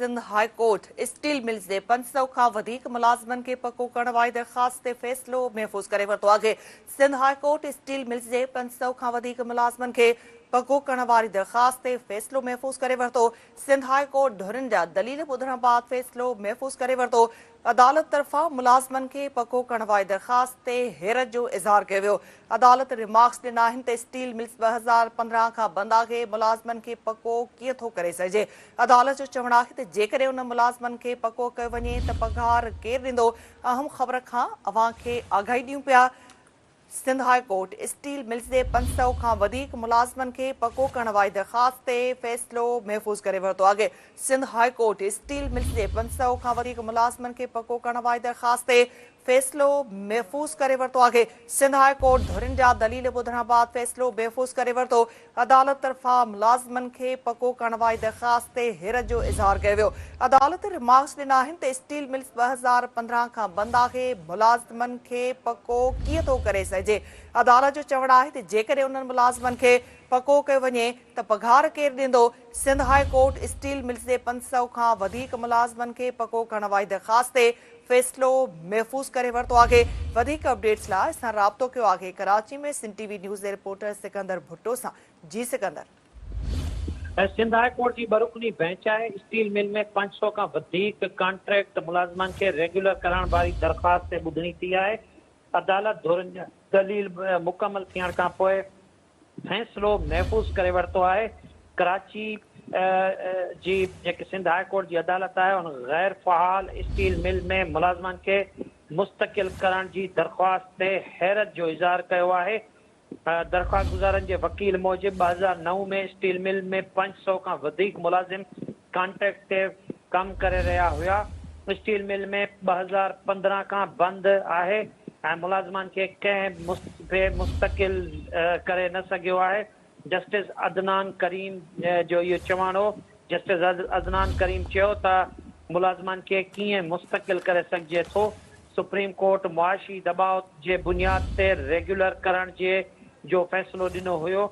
Sindh high court steel mills جي 500 کان وڌيڪ ملازمن کي پڪو ڪرڻ واري درخواست تي فيصلو محفوظ ڪري ورتو آهي. Sindh high court steel mills جي 500 کان وڌيڪ ملازمن کي پڪو ڪرڻ واري درخواست تي فيصلو محفوظ ڪري ورتو. سنڌ هاء ڪورٽ ڌرين جا دليل ٻڌڻ بعد فيصلو محفوظ ڪري ورتو. عدالت طرفان ملازمن کي پڪو ڪرڻ واري درخواست تي حيرت جو اظهار ڪيو ويو. عدالت ريمارڪس ڏنا آهن ته اسٽيل ملز 2015 کان بند آهي، ملازمن کي پڪو ڪيئن ٿو ڪري سگهجي؟ عدالت جو چوڻ آهي ته جيڪڏهن انهن ملازمن کي پڪو ڪيو وڃي ته پگهار ڪير ڏيندو؟ اهم خبر کان اوهان کي آگاهي ڏيون پيا. Sindh high court steel mills جي 500 کان وڌيڪ ملازمن کي پڪو ڪرڻ واري درخواست تي فيصلو محفوظ ڪري ورتو آهي. Sindh high court steel mills جي 500 کان وڌيڪ ملازمن کي پڪو ڪرڻ واري درخواست تي فيصلو محفوظ ڪري ورتو آهي. سنڌ هاء ڪورٽ ڌرين جا دليل ٻڌڻ بعد فيصلو محفوظ ڪري ورتو. عدالت طرفان ملازمن کي پڪو ڪرڻ واري درخواست تي حيرت جو اظهار ڪيو ويو. عدالت ريمارڪس ڏنا آهن ته اسٽيل ملز 2015 کان بند آهي، ملازمن کي پڪو ڪيئن ٿو ڪري سگهجي؟ عدالت جو چوڻ آهي ته جيڪڏهن انهن ملازمن کي پڪو ڪيو وڃي ته پگهار ڪير ڏيندو؟ Sindh high court steel mills جي 500 کان وڌيڪ ملازمن کي پڪو ڪرڻ واري درخواست تي فيصلو محفوظ ڪري ورتو آهي. وڌيڪ اپڊيٽس لاء اسان رابطو ڪيو آهي ڪراچي ۾ سنڌ ٽي وي نيوز جي رپورٽر سڪندر ڀٽو سان جي سڪندر. سنڌ هاء ڪورٽ جي ٻه رڪني بئنچ آهي اسٽيل مل ۾ 500 کان وڌيڪ ڪانٽريڪٽ ملازمن کي ريگيولر ڪرڻ واري درخواست تي ٻڌڻي ٿي آهي عدالت ڌرين جا دليل مڪمل ٿيڻ کانپوء فيصلو محفوظ ڪري ورتو آهي، ڪراچي جي جيڪي سنڌ هاء ڪورٽ جي عدالت آهي ان غير فعال اسٽيل مل ۾ ملازمن کي مستقل ڪرڻ جي درخواست تي حيرت جو اظهار ڪيو آهي، درخواستگذارن جي وڪيل موجب 2009 ۾ اسٽيل مل ۾ 500 کان وڌيڪ ملازم ڪانٽريڪٽ تي ڪم ڪري رهيا هيا، اسٽيل مل ۾ 2015 کان بند آهي ۽ ملازمن کي ڪنهن به مستقل ڪري نه سگهيو آهي، جسٽس عدنان ڪريم جو اهو چوڻ هو، جسٽس عدنان ڪريم چيو ته ملازمن کي ڪيئن مستقل ڪري سگهجي ٿو، سپريم ڪورٽ معاشي دٻاء جي بنياد تي ريگيولر ڪرڻ جي جو فيصلو ڏنو هيو،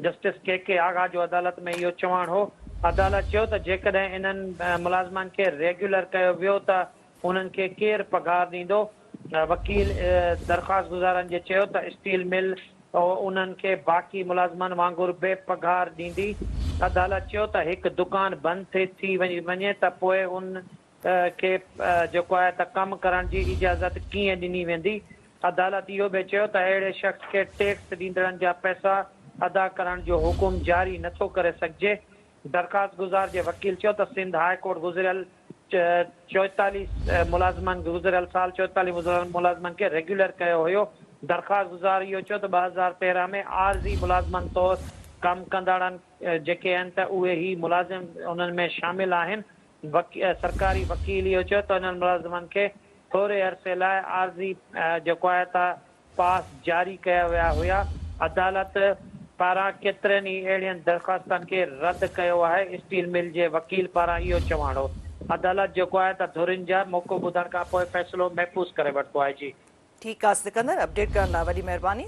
جسٽس ڪي ڪي آغا جو عدالت ۾ اهو چوڻ هو، عدالت چيو ته جيڪڏهن انهن ملازمن کي ريگيولر ڪيو ويو ته انهن کي ڪير پگهار ڏيندو؟ وڪيل درخواستگذارن جي چيو ته اسٽيل مل انهن کي باقي ملازمن وانگر به پگهار ڏيندي. عدالت چيو ته هڪ دڪان بند ٿي وڃي ته پوء ان کي جيڪو آهي ته ڪم ڪرڻ جي اجازت ڪيئن ڏني ويندي؟ عدالت اهو به چيو ته اهڙي شخص کي ٽيڪس ڏيندڙن جا پئسا ادا ڪرڻ جو حڪم جاري نٿو ڪري سگهجي. درخواستگذار جي وڪيل چيو ته سنڌ هاء ڪورٽ گذريل 44 ملازمن گذريل سال 44 ملازمن کي ريگيولر ڪيو هيو. درخواستگذار اهو چيو ته 2013 ۾ عارضي ملازمن طور ڪم ڪندڙن جيڪي آهن ته اهي هي ملازم انهن ۾ شامل آهن. سرڪاري وڪيل اهو چيو ته انهن ملازمن کي ٿوري عرصي لاء عارضي جيڪو آهي ته پاس جاري ڪيا ويا هيا، عدالت پاران ڪيترين ئي اهڙين درخواستن کي رد ڪيو آهي، اسٽيل مل جي وڪيل پاران اهو چوڻ هو. عدالت جيڪو آهي ته ڌرين جا موقعو ٻڌڻ کانپوء فيصلو محفوظ ڪري ورتو آهي. جي. ٺيڪ آ سڪندر اپڊيٽ ڪرڻ لاء وڏي مهرباني.